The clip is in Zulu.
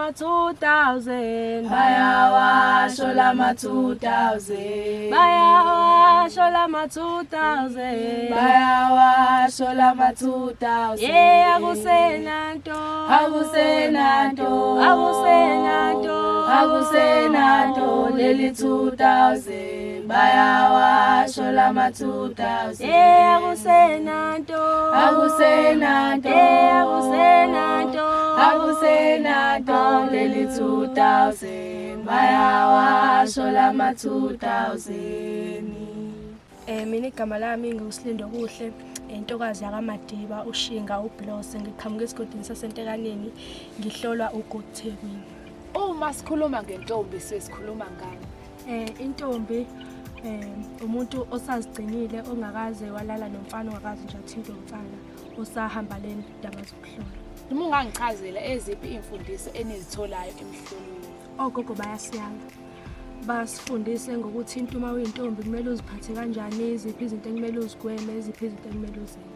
lama 2000. Bayawasho lama 2000. Bayawasho lama 2000. Bayawasho lama 2000. Yeah, akusenanto. Akusenanto. Akusenanto. Akusenanto leli 2000. Bayawasho lama 2000. Yeah, akusenanto. Akusenanto. Yeah, akusenanto. Akusenanto leli 2000. Bayawasho lama 2000. Mina igama lami nguSilindo Kuhle, intokazi yakaMadiba, uShinga uBlose, ngiqhamuka esigodini saseNtekaneni, ngihlolwa uGood Thekwini. Uma sikhuluma ngentombi siye sikhuluma ngani? Intombi umuntu osazigcinile ongakaze walala nomfana, ongakaze nje athinte umfana, osahamba le ndaba zokuhlola. Noma ungangichazela eziphi iy'mfundiso enizitholayo emhlolweni? Ogogo bayasiyala. Basifundise ngokuthi into uma uyintombi kumele uziphathe kanjani, iziphi izinto ekumele uzigweme, iziphi izinto ekumele uzenze.